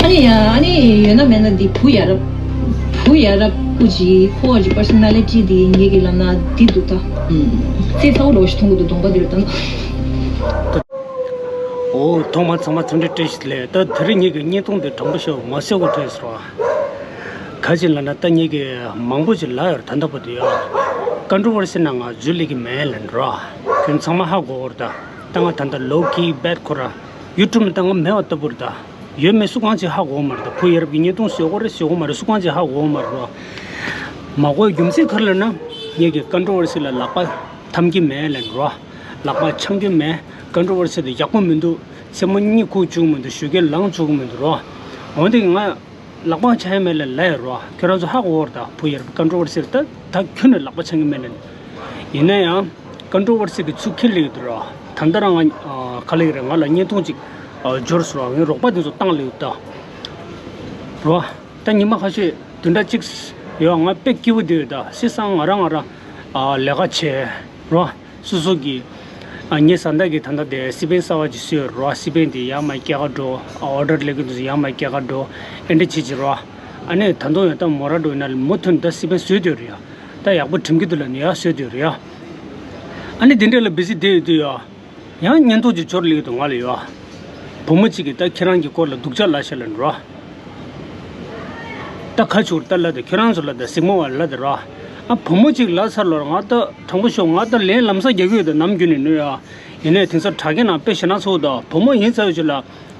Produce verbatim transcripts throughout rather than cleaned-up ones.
ཨ་ནི་ཡ་ཨ་ནི་ཡོད་ན་མེད་ན་འདི་བུ་ཡ་རབས། བུ་ཡ་རབས་སྐུ་ཅིག་ཁོ་བ་ཅིག་པར་སོ་ན་ལི་ཊི་འདི་ངེད་ཀྱི་ལམ་ན་འདི་འདུག་ད། ཨུམ། རྩེད་ཚ་བོ་འདྲ་བོ་ཞིག་མཐོང་གི་འདུག་གདོང་པ་འདིར་ད། འོ་ཐོག་མ་ཚང་མ་འཚམས་འདྲི་བཀྲ་ཤིས་བདེ་ལེགས། ད་དེ་རིང་ངེད་ཀྱི་བརྙན་ཐུང་འདི་དྲང་པོ་ཤོད་མ་ཟེར་གོ་དྲན་སོང་། ག་ཅིག་ལབ་ན་ད་ངེད་ཀྱི་མང་པོ་ཅིག་ལབ་ཡོད་རེད། ད་ལྟ་བར་དུ་ཡ་ཀོན་ཊོ་ཝར་སི་ནང་ང་འཛུལ་ལེ་གི་མེད་ལབ་འགྲོ། ཁྱོད་ཚང་མ་ཧ་གོ་གོ་རེད་ད། ད་ང་ད་ལྟ་ལོ་ཀི་བེད་ཁོ་ར་ཡུ་ཊུབ་ནང་ད་ང་མེད་པ་ལྟ་བུ་རེད་ད། ཡོད་མེད་སུ་གང་ཅིག་ཧ་གོ་མ་རེད། ད་བུ་ཡ་རབས་ཀྱི་བརྙན་ཐུང་བཟོ་གོ་རེད་བཟོ་གོ་མ་རེད་སུ་གང་ཅིག་ཧ་གོ་མ་རེད་རོ། མ་གོ་རྒྱུ་མཚན་ག་རེ་ལབ་ན། ངེད་ཀྱི་ཀོན་ཊོ་ཝར་སི་ལ་ལག་པ་འཐམ་གྱི་མེད་ལབ་རོ། ལག་པ་འཆང་གི་མེད། ཀོན་ཊོ་ཝར་སི་དེ་ཡག་པོ་མི་འདུག་མཚན་མོ་གཉིད་ཁུག་བཅུག་མི་འདུག་ཞོགས་ཀས་ལངས་བཅུག་མི་འདུག་རོ། འོན་ཏེ་ང་ལག་པ་འཆང་ཡ་མེད་ལབ་ལབ་ཡ་རོ། ཁྱོད་རང་ཚོ་ཧ་གོ་རེད་ད། བུ་ཡ་རབས་ཀོན་ཊོ་ཝར་སི་རེད་ད། ད་ཁྱོན་ནས་ལག་པ་འཆང་གི་མེད་ལབ། ཡིན་ན་ཡང་ཀོན་ཊོ་ཝར་སི་གི་ཚུར་འཁྱེར་ལེ་ཡོད་དུ་ར། ད་ལྟ་རང་ང་ག་ལེ་རེད། ང་ལ་བརྙན་ཐུང་ཅིག་འབྱོར་སོང་ར། ངའི་རོགས་པ་དེ་ཚོ་བཏང་ལེ་ཡོད་ད། རོ། ད་ཉི་མ་ཁ་ཤས་བདུན་ཕྲག་གཅིག་ཡོད་ང་དཔེ་སྐྱིད་པོ་བསྡད་ཡོད་ད། སི་སང་ང་རང་ང་རང་ལས་ཀ་བྱས་རོ། སོ་སོ་གི་ངའི་བཟའ་ཟླ་གི་ད་ལྟ་དེ་སི་པན་གསར་པ་ཅིག་བཟོས་ཡོད་རོ། སི་པན་དེ་ཡར་མར་སྐྱེལ་ག་འགྲོ། ཨོ་ཌར་ལས་ཀྱི་འདུག་ཡར་མར་སྐྱེལ་ག་འགྲོ། ཨེ་འདྲ་བྱེད་ཅིག་རོ། ཨ་ནི་ད་དུང་ཡང་ད་མོ་ར་འགྲོ་ཡིན་ན་མུ་མཐུད་ད་སི་པན་བཟོས་བསྡད་ཡོད་རེད་ཡ། ད་ཡག་པོ་དྲན་གྱི་འདུག་ལབ་ནས་ཡར་བཟོས་བསྡད་ཡོད་རེད་ཡ། ཨ་ནི་དེ་འདྲ་ལ་བི་ཟི་བསྡད་ཡོད་དུས་ཡ། ཡང་བརྙན་ཐུང་ཅིག་འབྱོར་ལེ་ཡོད་དུ་ང་ལ་ཡོད་ཨ། བུ་མོ་གཅིག་གིས་ད་ཁྱེད་རང་གི་སྐོར་ལ་སྡུག་ཅག་ལབ་ཤག་ལབ་འགྲོ་ཨ། ད་ཁ་ཆུར་ད་ལབ་དེ་ཁྱོད་རང་ཚོ་ལབ་དེ་གཟིགས་མོ་བ་ལབ་དེ་རོ། ཨ་བུ་མོ་གཅིག་ལབ་ཚར་ལོར་ང་ད་དྲང་པོ་ཤོག་ང་ད་ལན་ལམ་སང་རྒྱག་གི་ཡོད་དེ་ནམ་རྒྱུན་ནས་ནོས་ཨ། ཡིན་ནའི་དེང་སང་དྲ་རྒྱ་ནང་དཔེ་ཞེ་ན་ཚོགས་དང་བུ་མོ་ཡིན་ཚར་ཡོད་ཅིག་ལ་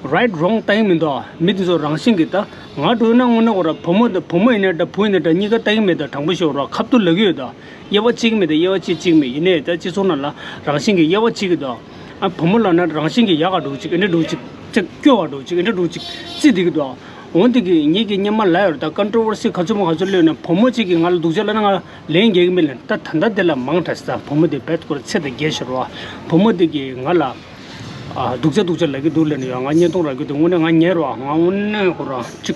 རའིཊ་རོང་ལྟ་གི་མི་འདུག་ཨ། མི་དེ་ཚོ་རང་བཞིན་གྱིས་ད་ང་འགྲོ་ན་དངོས་གནས་ཁོ་ར་བུ་མོ་དང་བུ་མོ་ཡིན་ནའི་འདྲ་བུ་ཡིན་ནའི་འདྲ་གཉིས་ཀ་ལྟ་གི་མེད་ད་དྲང་པོ་ཤོག་རོ་ཁ་ཐུག་ལབ་གི་ཡོད་ད། དབྱེ་བ་གཅིག་མེད་དེ་དབྱེ་བ་གཅིག་གཅིག་མེད་ཡིན་ནའི་ད་སྤྱི་ཚོགས་ནང་ལ་རང་བཞིན་གྱི་དབྱེ་བ་གཅིག་གི་འདུག་ཨ་བུ་མོ་ལབ་ན་རང་བཞིན་གྱི་ཡག་ག་འགྲོ་གཅིག་ཨེ་འདྲ་འགྲོ་གཅིག་ཅིག་སྐྱོ་བ་འགྲོ་གཅིག་ཨེ་འདྲ་འགྲོ་གཅིག་རྩི་དེ་གི་འདུག་འོན་ཏེ་གི་ངེད་ཀྱི་སྙན་མ་ལ་ཡོད་ད་ཀོན་ཊོ་ཝར་སི་ག་ཚོད་མ་ག་ཚོད་ལོས་ན་བུ་མོ་གཅིག་གིས་ང་ལ་སྡུག་ཅག་ལབ་ན་ང་ལན་རྒྱག་གི་མིན་ལ་ད་ད་ལྟ་དེ་ལ་མང་དྲགས་ད་བུ་མོ་དེ་བེད་སྐོར་ཚེ་དང་རྒྱལ་ཤོར་བ་བུ་མོ་དེ་གིས་ང་ལ། ཨ་སྡུག་ཅག་སྡུག་ཅག་ལབ་ཀྱི་འདུག་ལབ་ནས་ཡང་ང་བརྙན་ཐུང་རག་གི་འདུག་དངོས་གནས་ང་ཉལ་རོགས་ང་དངོས་གནས་ཁོ་རང་ཅིག་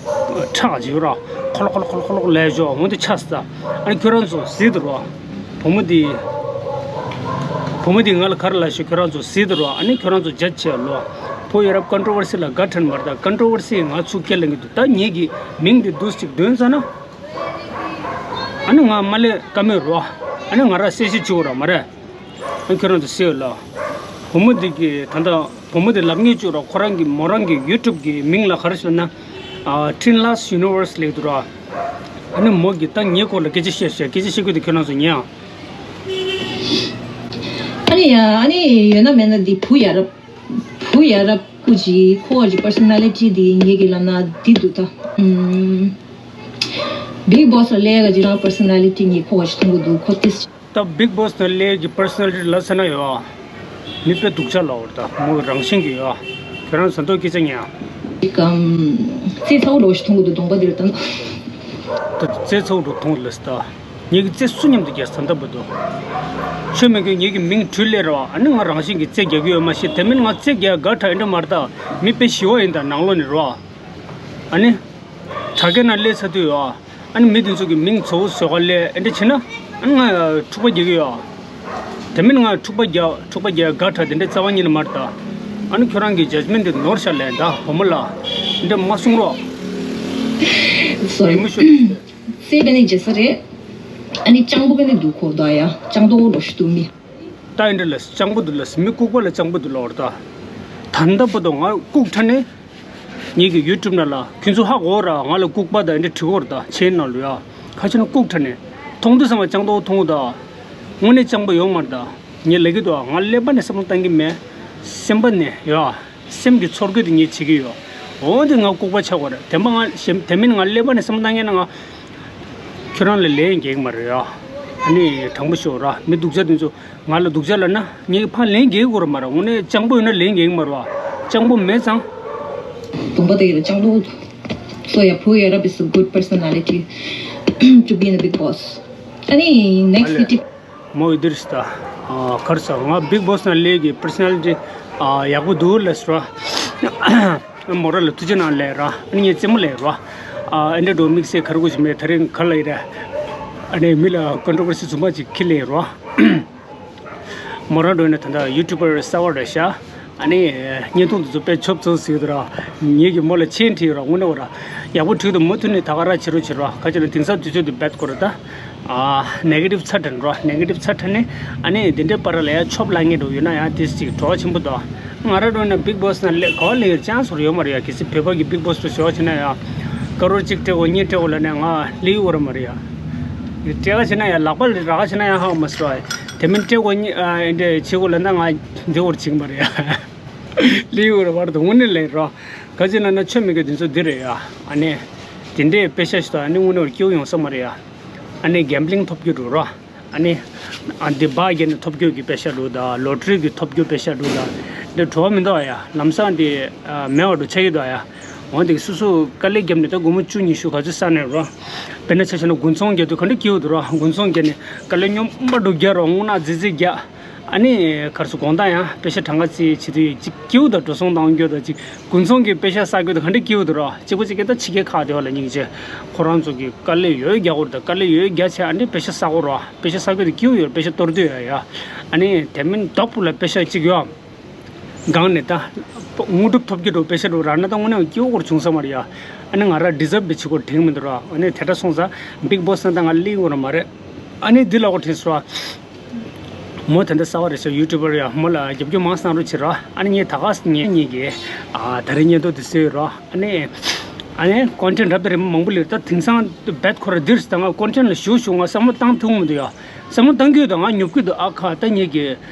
ཁྲག་ཅིག་ཡོད་ར་ཁོ་ལོ་ཁོ་ལོ་ཁོ་ལོ་ཁོ་ལོ་ལས་ཞོག་འོན་ཏེ་ཆགས་སོང་། ཨ་ནི་ཁྱོད་རང་ཚོ་གཟིགས་དུ་རོགས། བུ་མོ་འདི་བུ་མོ་འདི་ང་ལ་ག་རེ་ལབ་ཤོག་ཁྱོད་རང་ཚོ་གཟིགས་དུ་རོགས། ཨ་ནི་ཁྱོད་རང་ཚོ་ཇ་ཆེ་ལོ། བུ་ཡ་རབས་ཀོན་ཊོ་ཝར་སི་ལ་དགའ་དྲན་མ་རེད་ད་ཀོན་ཊོ་ཝར་སི་ང་ཚུགས་སྐྱེལ་ལེན་གྱི་འདུག་ད་ངེད་ཀྱི་མིང་འདི་འདུག་ཅིག་འདོན་ཚར་ན། ཨ་ནི་ང་མ་ལས་ཀ་མེད་རོགས། ཨ་ནི་ང་ར་གསལ་བཤད་བྱེད་དགོས་ར་མ་རེད། ཨ་ཁྱོད་རང་ཚོ་གཟིགས་ལ། བུ་མོ་འདི་གི་ད་ལྟ་བུ་མོ་འདི་ལབ་ངེས་བཅུག་ར་ཁོ་རང་གི་མོ་རང་གི་ཡུ་ཊུབ་གི་མིང་ལ་ག་རེ་ཟེར་ན། ཨ་Tinla's Universe ལབ་འདུག་ར། ཨ་ནི་མོ་གི་ད་ངའི་སྐོར་ལ་སྐད་ཆ་བཤད་བཤད་སྐད་ཆ་བཤད་ཁུལ་དེ་ཁྱོད་རང་ཚོ་ཉན་ཨ། ཨ་ནི་ཡ་ཨ་ནི་ཡོད་ན་མེད་ན་འདི་བུ་ཡ་རབས། བུ་ཡ་རབས་སྐུ་ཅིག་ཁོ་བ་ཅིག་པར་སོ་ན་ལི་ཊི་འདི་ངེད་ཀྱི་ལམ་ན་འདི་འདུག་ད། ཨུམ། བིག་བོ་སི་ལ་སླེབས་ཡ་ག་ཅིག་རང་པར་སོ་ན་ལི་ཊི་ངས་ཁོ་བ་ཅིག་མཐོང་གི་འདུག་ཁོ་ཏིས། ད་བིག་བོ་སི་ནང་སླེབས་ཀྱི་པར་སོ་ན་ལི་ཊི་ལ་ཟེར་ན་ཡོད། མི་དཔེ་སྡུག་ཅག་ལ་འོར་ད་མོ་རང་བཞིན་གྱི་ཡོད། ཁྱོད་རང་ཟ་འདོད་སྐད་ཆ་ཉན། ཀམ། རྩེད་ཚ་བོ་འདྲ་བོ་ཞིག་མཐོང་གི་འདུག་གདོང་པ་འདིར་ད། ད་རྩེད་ཚ་བོ་འདྲ་མཐོང་ལ་ཟེར་ད། ངེད་ཀྱི་རྩེད་སུ་མཉམ་དུ་རྒྱག་ཟ་འདོད་པ་འདུག་ཆོས་མེད་མཁན་ངེད་ཀྱི་མིང་བྲུས་ལེ་ར་བ་ཨ་ནི་ང་རང་བཞིན་གྱི་རྩེད་རྒྱག་གི་ཡོད་མ་ཤེས་དེ་མིན་ང་རྩེད་རྒྱག་དགའ་དྲགས་ཨེ་འདྲ་མ་རེད་ད་མི་དཔེ་ཞི་བ་ཡིན་ད་ནང་ལོགས་ནས་ར་བ། ཨ་ནི། དྲ་རྒྱ་ནང་སླེབས་ཚར་དུས་ཡོད། ཨ་ནི་མི་དེ་ཚོ་གི་མིང་བཟོ་བཟོ་ག་ལས་ཨེ་འདྲ་བྱེད་ན། ཨ་ནི་ང་འཁྲུག་པ་རྒྱག་གི་ཡོད། དེ་མིན་ང་འཁྲུག་པ་རྒྱག་འཁྲུག་པ་རྒྱག་དགའ་དྲགས་དེ་འདྲ་རྩ་བ་ཉིད་ནས་མ་རེད་ད། ཨ་ནི་ཁྱོད་རང་གི་ཇཇ་མེན་ཊི་དེ་ནོར་ཤག་ལས་ད་བུ་མོ་ལ། འདི་འདྲ་མ་གསུང་རོགས། སོ་རི། རི་མོ་ཤོད། སེ་བ་ནི་རྗེ་ས་རེད། ཨ་ནི་སྤྱང་པོ་བ་ནི་འདུག་གོ་ད་ཡ་སྤྱང་ཏོག་ལོ་ཞིག་འདུག་མི། ད་ཨེ་འདྲ་ལ་སྤྱང་པོ་འདུག་ལ་མི་ལྐུགས་པ་ལ་སྤྱང་པོ་འདུག་ལ་འོར་ད། ད་ལྟ་བར་དུ་ང་ལྐུགས་ཁྲ་ནས། ངེད་ཀྱི་ཡུ་ཊུབ་ནང་ལ་ཁྱོད་ཚོ་ཧ་གོ་ར་ང་ལ་ལྐུགས་པ་དང་འདྲ་བྲིས་གོ་ར་ད་ཆེན་ནང་ལུས་ཨ། ཁ་ཆེ་ན་ལྐུགས་ཁྲ་ནས་མཐོང་དུས་ཙམ་པ་སྤྱང་ཏོག་མཐོང་ད། དངོས་གནས་སྤྱང་པོ་ཡོང་མ་རེད་ད། ངས་ལབ་ཀྱི་འདུག་ཨ། ང་ཀླད་པ་ནས་བསམ་བློ་བཏང་གི་མེད། སེམས་པ་ནས་ཡོད་ཨ། སེམས་ཀྱི་ཚོར་གི་དེ་ངས་བྱེད་ཀྱི་ཡོད། འོ་དེ་ང་ལྐུགས་པ་ཆགས་དགོས་རེད་དེ་མ་ང་གཞན་དེ་མིན་ང་ཀླད་པ་ནས་བསམ་བློ་བཏང་མཁན་ན་ང་། ཁྱོད་རང་ལ་ལན་རྒྱག་གི་མ་རེད་ཨ། ཨ་ནི་དྲང་པོ་ཤོད་ར་མི་སྡུག་ཅག་དེ་ཚོ། ང་ལ་སྡུག་ཅག་ལབ་ན་ངས་ཕར་ལན་རྒྱག་དགོས་ར་མ་རེད། དངོས་གནས་སྤྱང་པོ་ཡོད་ན་ལན་རྒྱག་མ་རེད་བ། སྤྱང་པོ་མེད་ཙང་། གདོང་པ་དེ་ཡིན་ན་སྤྱང་པོ། So yeah, Phu Yarap is a good personality to be in a big boss. ཨ་ནི་next ཨ་ལས། city. མོ་ཡི་དིར་སྟ། གར་ས་ང་བིག་བོ་སི་ནང་སླེབས་ཀྱི་པར་སོ་ན་ལི་ཊི་ཡག་པོ་འདུག་ལ་ཟེར་བ། མོ་ར་ལ་ཐུགས་རྗེ་གནང་ལས་ར་ཨ་ནི་ངས་རྩེད་མོ་ལས་ར། ཨེ་འདྲ་འགྲོ་དམིགས་བསལ་གར་དགོས་ཀྱི་མེད་ད་རིང་གར་ལ་ཡི་ར། ཨ་ནི་མི་ལ་ཀོན་ཊོ་ཝར་སི་རྫུན་མ་ཅིག་ཁྱེར་ལས་ར། མོ་རང་འགྲོ་ནས་ད་ལྟ་ཡུ་ཊུབ་པར་གསར་བ་རེད་ཤག་ཨ་ནི་བརྙན་ཐུང་འདི་ཚོ་དཔེ་ཆོབ་ཚོལ་ཟིག་འདུག་ར། ངེད་ཀྱིས་མོ་ལ་མཆན་བྲིས་ར། དངོས་གནས་ར་ཡག་པོ་བྲིས་འདུག་མུ་མཐུད་ནས་ད་ག་ར་བྱེད་རོགས་བྱེད་ར། ག་ཅི་ལ་དེང་སང་དུས་ཚོད་འདི་རྦད་ཁོ་ར་ད། ཨ་ནེ་གེ་ཊིབ་ཚ་དྲན་ར། ནེ་གེ་ཊིབ་ཚ་དྲན་ནས། ཨ་ནི་དེ་འདྲའི་བར་ལ་ཡ་ཆོབ་ལ་ངེས་འགྲོ་ཡོད་ན་ཡང་དེ་ཅིག་བྲོ་བ་ཆེན་པོ་འདུག་ང་ར་འགྲོ་ན་བིག་བོ་སི་ན་ལས་ག་བ་ལས་ཡོད་ཅང་སོར་ཡོད་མ་རེད་ཡ། གལ་སྲིད་བོད་པ་གི་བིག་བོ་སི་རུ་ཞོག་བྱེད་ན་ཡ། ཀ་རོར་གཅིག་སྤྲད་དགོས་གཉིས་སྤྲད་དགོས་ལ་ནས་ང་ལི་ཡུ་བར་མ་རེད་ཡ། སྤྲད་ག་བྱེད་ན་ཡ་ལག་པ་ལ་རག་ག་བྱེད་ན་ཡ་ཧ་མ་སོ་ཡ། དེ་མིན་སྤྲད་དགོས་གཉིས་ཨ་འདྲ་བྱེད་དགོས་ལ་ན་ང་འདི་བར་བྱེད་མ་རེད་ཡ། ལི་ཡུ་བར་བར་དུ་དངོས་གནས་ལས་ར། ག་ཅི་ན་ན་ཆོ་མི་གི་དེ་ཚོ་འདི་རེད་ཡ། ཨ་ནི་དེ་འདྲའི་པེ་ཤ་ཞིག་དང་ཨ་ནི་དངོས་གནས་བར་སྐྱེའུ་ཡོང་ས་མ་རེད་ཡ། ཨ་ནི་གེམ་བི་ལིང་ཐོབ་རྒྱུ་འགྲོ་ར། ཨ་ནི། ཨ་འདི་སྦག་རྒྱག་ནས་ཐོབ་རྒྱུ་གི་པེ་ཤ་འགྲོ་ད། ལོ་ཊི་རི་གི་ཐོབ་རྒྱུ་པེ་ཤ་འགྲོ་ད། འདི་བྲོ་བ་མི་འདུག་ཨ་ཡ། ལམ་སང་འདི་ཨ་མེད་པ་འགྲོ་ཆགས་ཀྱི་འདུག་ཨ་ཡ། འོན་ཏེ་སོ་སོ་དཀའ་ལས་བརྒྱབ་ནས་ད་སྒོར་མོ་བཅུ་ཉི་ཤུ་ག་ཚོད་བསགས་ནས་ར། དཔེར་ན་ཆ་བཞག་ན་དགུན་ཚོང་རྒྱག་དུས་ག་འདྲ་སྐྱིད་པོ་འདུག་ར། དགུན་ཚོང་རྒྱག་ནས་དཀའ་ལས་སྙོམས་པ་འགྲོ་རྒྱག་ར། རྔུལ་ནག་རྫིག་རྫིག་རྒྱག་ཨ་ནི་གར་སོ་དགོང་དག་ཡང་པེ་ཤ་གྲངས་ཀ་རྩིས་བྱེད་དུས་ཅིག་སྐྱིད་པོ་དང་། འགྲོ་སོང་གཏོང་རྒྱུ་དང་ཅིག་དགུན་ཚོང་གི་པེ་ཤ་བསགས་རྒྱུ་དང་ག་འདྲ་སྐྱིད་པོ་འདུག་ར། གཅིག་པ་གཅིག་གིས་ད་ཕྱི་རྒྱལ་ཁག་དེ་བ་ལ་སྙིང་རྗེ། ཁོ་རང་ཚོ་གི་དཀའ་ལས་ཡོད་རྒྱག་གོ་ར། ད་དཀའ་ལས་ཡོད་རྒྱག་བྱས་ཨ་འདྲའི་པེ་ཤ་བསགས་གོ་ར། པེ་ཤ་བསགས་རྒྱུ་དེ་སྐྱིད་པོ་ཡོད། པེ་ཤ་གཏོར་དུས་ཡ་ཡ། ཨ་ནི་དེ་མིན་དོག་པོ་ལ་པེ་ཤ་གཅིག་ཡོད། སྒང་ནས་ད། དངོས་གྲུབ་ཐོབ་ཀྱི་འགྲོ། པེ་ཤ་འགྲོ་ར་ན་ད་དངོས་གནས་སྐྱིད་པོ་སྐོར་བྱུང་ས་མ་རེད་ཡ། ཨ་ནི་ང་ར་ཌི་ཛརབ་བི་བྱེད་སྐོར་དྲན་མི་འདུག་ར། ཨ་ནི་དེ་འདྲ་སོང་ཙང་བིག་བོ་སི་ན་ད་ང་ལི་ཡུ་བར་མ་རེད། ཨ་ནི་འདི་ལ་གོ་དྲན་སོང་ར། མོ་ད་ལྟ་གསར་པ་རེད་ཤག་ཡུ་ཊུབ་པར་ཡ། མོ་ལ་རྒྱབ་སྐྱོར་མང་གནང་རོགས་བྱེད་རོགས། ཨ་ནི་ངས་ད་ག་ངས་ངེད་ཀྱི་ཨ་ད་རེས་བརྙན་ཐུང་དེ་བཟོས་ཡོད་རོགས། ཨ་ནི་ཨ་ནི་ཀོན་ཊེན་ཊི་རབ་དང་རིམ་པ་མང་པོ་སླེབས། ད་དེང་སང་རྦད་ཁོ་ར་འདིར་ད་ང་ཀོན་ཊེན་ཊི་ལ་ཞུ་ཞུ་ང་བསམ་བློ་བཏང་ཐུབ་མི་འདུག་ཡ། བསམ་བློ་བཏང་གི་ཡོད་ད། ང་ཉོབ་ཀྱི་འདུག་ཨ་ཁ་ད་ངེད་ཀྱི་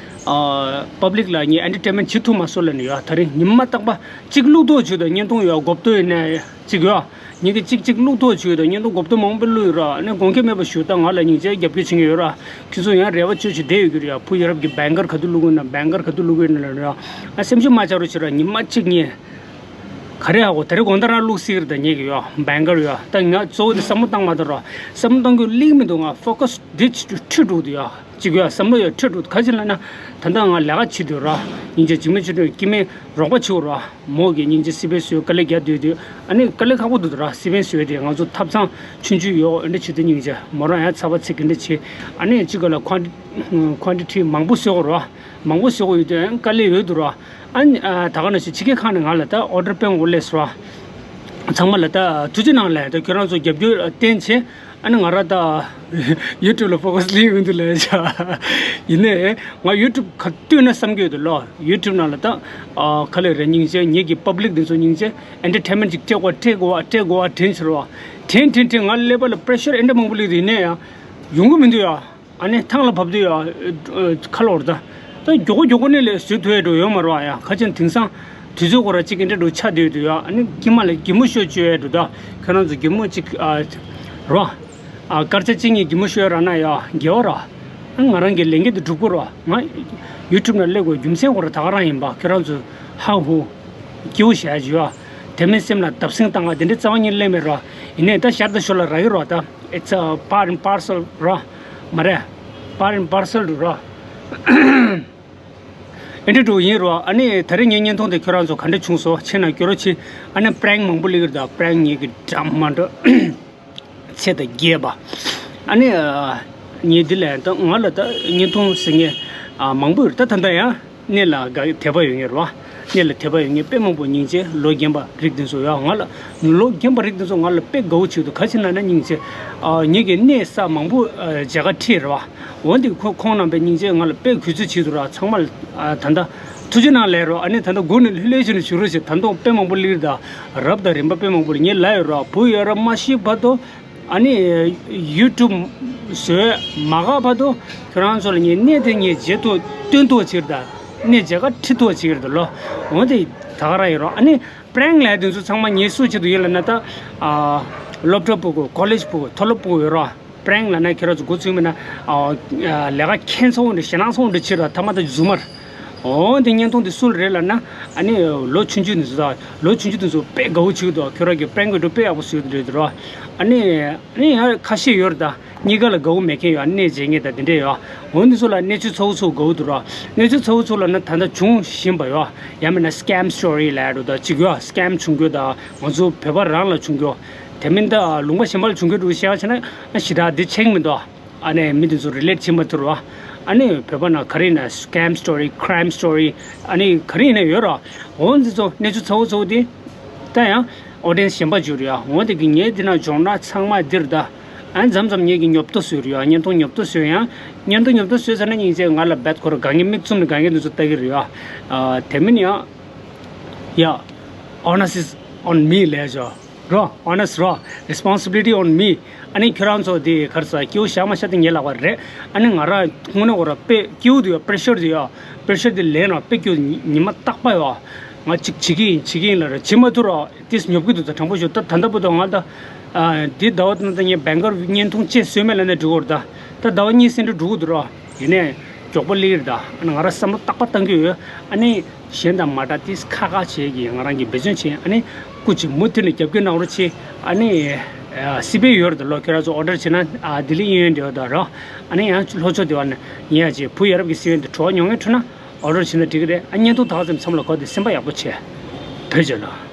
ཨ་པབ་ལིག་ལ་ངས་ཨེན་ཊར་ཊེན་མེན་ཊི་བྱེད་ཐུབ་མ་སོང་ལབ་ནས་ཡ། ད་རེས་ཉི་མ་རྟག་པར་གཅིག་བླུག་ཐོག་བྱུང་ད། བརྙན་ཐུང་ཡ་མགོ་བཏོན་ཡིན་ནའི་གཅིག་ཡ། ཉིན་གཅིག་གཅིག་བླུག་ཐོག་བྱུང་ཡོད་ད། བརྙན་ཐུང་མགོ་བཏོན་མང་པོ་བླུགས་ཡོད་ར། ཨ་ནི་དགོངས་འགལ་མེད་པ་ཞུ་ད། ང་ལ་སྙིང་རྗེ་རྒྱབ་སྐྱོར་བྱེད་མཁན་ཡོད་ར། ཁྱེད་ཚོ་ཡང་རེ་བ་བཅོལ་བྱེད་བསྡད་ཡོད་ཀྱི་རེད་ཡ། བུ་ཡ་རབས་ཀྱི་བེང་ཀར་ག་དུས་བླུག་དགོས་ན་བེང་ཀར་ག་དུས་བླུག་དགོས་ན་ལ་ར། ཨ་སེམས་ཤུགས་མ་ཆག་རོགས་བྱེད་ར། ཉི་མ་གཅིག་གཉིས། ག་རེ་ཧ་གོ། དེ་རིང་དགོང་དག་རང་བླུག་སྲིད་ཀྱི་རེད་ད། ངེད་ཀྱི་ཡོད་བེང་ཀར་ཡོད་ད། ང་གཙོ་བོ་དེ་བསམ་བློ་བཏང་མ་ཐུབ་ར། བསམ་བློ་བཏང་རྒྱུ་ལེགས་མི་འདུག་ང་ཕོ་ཀ་སི་འདི་ཁྲིད་འགྲོ་འདུག་ཡ། གཅིག་ཡ་བསམ་བློ་ཡ་ཁྲིད་འགྲོ། ག་ཅི་ལབ་ན། ད་ལྟ་ང་ལས་ཀ་བྱེད་དུས་ར། སྙིང་རྗེ་འཇིགས་མེད་ཆོས་སྒྲོན་སྐྱེ་དམན་རོགས་པ་བྱེད་ར། མོ་གི་སྙིང་རྗེ་སི་པན་སི་ཡོད་དཀའ་ལས་རྒྱག་སྡོད་དུས། ཨ་ནི་དཀའ་ལས་ཁག་པོ་འདུག་ར། སི་པན་སི་ཡོད་དེ་ང་ཚོ་ཐབ་ཚང་ཆུང་ཆུང་ཡོད། ཨ་འདྲ་བྱེད་དུས་སྙིང་རྗེ་མོ་རང་ཡང་ཚ་བ་ཚིག་གི་འདྲ་བྱེད། ཨ་ནི་གཅིག་ག་ལ་ཁོན་ཁོན་ཊི་ཊི་མང་པོ་བཟོ་དགོས་ར། མང་པོ་བཟོ་དགོས་ཡོད་དུས་ཨ་ནི་དཀའ་ལས་ཡོད་འདུག་ར། ཨ་ནི་ཨ་ད་ག་ནང་བཞིན་ཕྱི་རྒྱལ་ཁག་ནས་ང་ལ་ད་ཨོ་ཌར་སྤྲད་འོ་ལས་སོ་ར། ཚང་མ་ལ་ད་ཐུགས་རྗེ་གནང་ལབ། ད་ཁྱོད་རང་ཚོ་རྒྱབ་སྐྱོར་བསྟན་བྱས། ཨ་ནི་ང་རང་ད་ཡུ་ཊུབ་ལ་ཕོ་ཀ་སི་ལེན་ཡོང་དུས་ལ་ཡ། ཡིན་ནའི་ང་ཡུ་ཊུབ་ག་དུས་ན་བསམ་གྱི་ཡོད་དུ་ལོ། ཡུ་ཊུབ་ནང་ལ་ད་ཨ་ག་ལེ་རེ་སྙིང་རྗེ། ངེད་ཀྱི་པབ་ལིག་འདི་ཚོ་སྙིང་རྗེ། ཨེན་ཊར་ཊེན་མེན་ཊི་ཅིག་སྤྲད་དགོས་སྤྲད་དགོས་སྤྲད་དགོས་དྲན་ཕྱིར་བ། དྲན་དྲན་དྲན་ང་ཀླད་པ་ལ་པེ་རེ་ཤར་ཨེ་འདྲ་མང་པོ་སླེབས་དུས་ཡིན་ནའི་ཡ། ཡོང་གི་མི་འདུག་ཡ། ཨ་ནི་ཐང་ལ་བབས་དུས་ཡ། ཁ་ལོར་ད། ད་མགྱོགས་པོ་མགྱོགས་པོ་ནས་ལས་བཟོས་ཐུབ་ཡ་འགྲོ་ཡོད་མ་རེད་ཡ། ཁ་ཅན་དེང་སང་དུས་ཚོད་ཁོ་ར་གཅིག་གི་འདྲ་འགྲོ་ཆགས་བསྡད་དུས་ཡ། ཨ་ནི་དཀྱིལ་མ་ལ་གད་མོ་ཤོར་བཅུག་ཡ་འགྲོ་ད། ཁྱོད་རང་ཚོ་གད་མོ་གཅིག་ཨ། རོ། ཨ་སྐར་ཆ་གཅིག་གཉིས་གད་མོ་ཤོར་ར་ན་ཡ་དགེ་བ་ར། ཨ་ང་རང་གི་ལས་འགན་དེ་སྒྲུབ་དགོས་ར། ང་ཡུ་ཊུབ་ནང་སླེབས་དགོས་རྒྱུ་མཚན་ཁོ་ར་ད་ག་རང་ཡིན་པ། ཁྱོད་རང་ཚོ་ཧ་ཧུ། སྐྱིད་པོ་བྱས་བྱས་ཡ། དེ་མིན་སེམས་ལ་བརྡབ་གསིག་བཏང་ང་དེ་འདྲའི་རྩ་བ་ཉིད་སླེབས་མེད་ར། ཡིན་ནའི་ད་ཞར་དང་ཞོར་ལ་རག་གི་ར་ད། It's a part and parcel ར། མ་རེད། Part and parcel ར། ཨེ་འདྲ་འགྲོ་ཡིན་རོ། ཨ་ནི་ད་རེས་ངའི་བརྙན་ཐུང་དེ་ཁྱོད་རང་ཚོ་ག་འདྲ་བྱུང་སོང་། ཆེ་ན་སྐྱོ་རོ་ཆེ། ཨ་ནི་པྲེང་མང་པོ་སླེབས་ཀྱི་རེད་ད། པྲེང་ངེད་ཀྱི་འདྲ་མ་འདྲ་ཚད་དང་རྒྱས་པ། ཨ་ནི་ངས་འདི་ལ་ད་ང་ལ་ད་བརྙན་ཐུང་ཟེར་མཁན་མང་པོ་ཡོད་རེད་ད། ད་ལྟ་ཡང་གནད་ལ་དགའ་དད་པ་ཡོད་མཁན་རེད་བ། གནད་ལ་དད་པ་ཡོད་མཁན་དཔེ་མང་པོ་སྙིང་རྗེ། ལོ་རྒན་པ་རིགས་དེ་ཚོ་ཡང་ང་ལ། ལོ་རྒན་པ་རིགས་དེ་ཚོ་ང་ལ་དཔེ་དགའ་བོ་བྱེད་འདུག་ག་ཅི་ན་ན་སྙིང་རྗེ། ཨ་ངེད་ཀྱི་གནས་ས་མང་པོ་ཨ་མཇལ་ཁ་ཁྲིད་རེད་བ། འོན་ཏེ་ཁོ་ཁོང་རྣམ་པས་སྙིང་རྗེ་ང་ལ་དཔེ་གུས་བརྩི་བྱེད་འདུག་ར། ཚང་མ་ལ་ཨ་ད་ལྟ་ཐུགས་རྗེ་གནང་ལབ་རོགས། ཨ་ནི་ད་ལྟ་སྒུག་ནས་ལྷོད་ལྷོད་བྱས་ནས་བཞུགས་རོགས་བྱེད། ད་དུང་དཔེ་མང་པོ་སླེབས་རེད་ད། རབ་དང་རིམ་པ་དཔེ་མང་པོ་སླེབས། ངས་ལབ་ཡོད་ར། བུ་ཡོད་ར་མ་ཤི་བར་དུ། ཨ་ནི་ཡུ་ཊུབ་བཟོས་མ་འགག་བར་དུ་ཁྱོད་རང་ཚོ་ལ་ངས་གནས་དེ་ངས་མཇལ་ཐུབ་སྟོན་ཐུབ་བྱེད་ཀྱི་རེད་ད། གནས་མཇལ་ཁ་ཁྲིད་ཐུབ་བྱེད་ཀྱི་རེད་ད་ལོ། འོན་ཏེ་ད་ག་རང་ཡིན་རོགས། ཨ་ནི་པྲེང་ལབ་དེ་ཚོ་ཚང་མ་ངས་སུ་བྱེད་དུ་ཡིན་ལབ་ན་ད། ཨ་སློབ་གྲྭ་ཕྲུ་གུ། ཀོ་ལེཇ་ཕྲུ་གུ། མཐོ་སློབ་ཕྲུ་གུ་ཡོད་རོགས། པྲེང་ལབ་ན་ཁྱེད་རང་ཚོ་འགོ་ཚུགས་མིན་ན། ཨ་ལས་ཀ་ཁྱད་མཚར་བོ་འདྲ། ཞེད་སྣང་ཚ་བོ་འདྲ་བྱེད་ར། ཐ་མ་ད་རྫུན་མ་རེད། འོ་དེ་བརྙན་ཐུང་དེ་སུ་ལ་རེད་ལབ་ན། ཨ་ནི་ལོ་ཆུང་ཆུང་དེ་ཚོ་ད། ལོ་ཆུང་ཆུང་དེ་ཚོ་དཔེ་དགའ་བོ་བྱེད་ཀྱི་འདུག་ཁྱོད་རང་གི་པྲེང་གི་འགྲོ་དཔེ་ཡག་པོ་བཟོས་འདུག་རེད་རོ། ཨ་ནི་ཨ་ནི་ཡང་ཁ་ཤས་ཡོད་རེད་ད། གཉིས་ཀ་ལ་དགའ་བོ་མེད་མཁན་ཡོད། ཨ་ནི་གནས་མཇལ་མཁན་ད་དེ་འདྲས་ཡོད། འོ་འདི་ཚོ་ལ་གནས་ཚུལ་ཚ་བོ་ཚ་བོ་དགའ་བོ་འདུག་རོ། གནས་ཚུལ་ཚ་བོ་ཚ་བོ་ལབ་ན་ད་ལྟ་བྱུང་བཞིན་པ་ཡོད། ཡང་མིན་ན་སི་ཀེམ་སི་ཊོ་རི་ལབ་ཡ་འདྲ་ད་ཅིག་ཡོད། སི་ཀེམ་བྱུང་རྒྱུ་ད། ང་ཚོ་བོད་པ་རང་ལ་བྱུང་རྒྱུ། དེ་མིན་ད་ལུང་པ་གཞན་པ་ལ་བྱུང་རྒྱུ་འདྲ་བཤད་པ་བྱས་ན་ཞེ་དྲག་འདི་ཆེན་མི་འདུག་ཨ་ནི་མི་དེ་ཚོ་རི་ལེཊ་བྱེད་མ་ཐུབ་རོ། ཨ་ནི་བོད་པ་ནང་ག་རེ་ཡིན་ན་scam story, crime story, ཨ་ནི་ག་རེ་ཡིན་ན་ཡོད་ར། འོ་འདི་ཚོ་གནས་ཚུལ་ཚ་བོ་ཚ་བོ་དེ་ད་ཡང་audience་གཞན་པ་འཇུག་རེད་ཡ། འོ་དེ་གི་ངའི་འདི་ན་སྦྱོང་ན་ཚང་མ་འདིར་ད། ཨ་མཚམས་མཚམས་ངེད་ཀྱི་ཉོབ་ཏོ་བཟོས་རེད་ཡ། བརྙན་ཐུང་ཉོབ་ཏོ་བཟོས་ཡང་། བརྙན་ཐུང་ཉོབ་ཏོ་བཟོས་ཚར་ན་སྙིང་རྗེ་ང་ལ་རྦད་ཁོ་ར་དགའ་ངེས་མིག་བཙུམ་ནས་དགའ་ངེས་འདི་ཚོ་ལྟ་གི་རེད་ཡ། ཨ་དེ་མིན་ཡང་། Yeah, onus is on me ལས་ཆོག་རོ། Onus རོ། Responsibility on me. ཨ་ནི་ཁྱོད་རང་ཚོ་དེ་གར་ས་སྐྱེ་བོ་བཞག་མ་བཞག་དེ་ངའི་ལག་པ་རེད། ཨ་ནི་ང་རང་ཁོང་ནས་འོ་ར་དཔེ་སྐྱེ་བོ་དེ་ཡོད། pressure་དེ་ཡོད། pressure་དེ་ལེན་ར་དཔེ་སྐྱེ་བོ་ཉི་མ་རྟག་པ་ཡོད། ང་གཅིག་བྱེད་ཀྱི་ཡིན་བྱེད་ཀྱི་ཡིན་ལ་ར་བྱེད་མ་ཐུབ་ར་དེས་ཉོབ་ཀྱི་འདུག་ད་དྲང་པོ་ཞུ། ད་ད་ལྟ་བུ་དང་ང་ད་ཨ་འདི་ཟླ་བ་ད་ལྟ་ངས་བེང་ཀར་བརྙན་ཐུང་བཅས་བཟོས་མེད་ལ་ནས་འགྲོ་གི་རེད། ད་ད་ལྟ་བ་གཉིས་ཟིན་འགྲོ་འགྲོ་གི་འདུག་ར། ཡིན་ནའི་མགྱོགས་པོ་སླེབས་ཀྱི་རེད་ད། ཨ་ནི་ང་རང་བསམ་བློ་རྟག་པར་བཏང་གི་ཡོད། ཨ་ནི་གཞན་དང་མ་འདྲ་ཏིས་ཁག་ཁག་བྱེད་ཀྱི་ང་རང་གིས་འབད་བརྩོན་བྱེད། ཨ་ནི་སྐུ་མཁྱེན་མུ་མཐུད་ནས་རྒྱབ་སྐྱོར་གནང་རོགས་བྱེད། ཨ་ནི་ཨ་སི་པེ་ཡོད་རེད་ད་ལོ། ཁྱོད་རང་ཚོ་ཨོ་ཌར་བྱེད་ན་ཨ་ལྡི་ལི་གཡས་གཡོན་འདྲ་བ་དང་ར། ཨ་ནི་ཡང་ལྷོ་ཕྱོགས་དེ་བ་ནས་ཡིན་ཡང་བྱེད། བུ་ཡ་རབས་ཀྱི་སི་ཡོན་དེ་བྲོ་བ་མྱོང་ངེས་འཕྲོད་ན་ཨོ་ཌར་བྱེད་ན་འགྲིག་གི་རེད། ཨ་བརྙན་ཐུང་དག་ཙམ་མཚམས་ལ་གོ་དེ་སེམས་པ་ཡག་པོ་བྱེད། བོད་ཇོ་ལོ།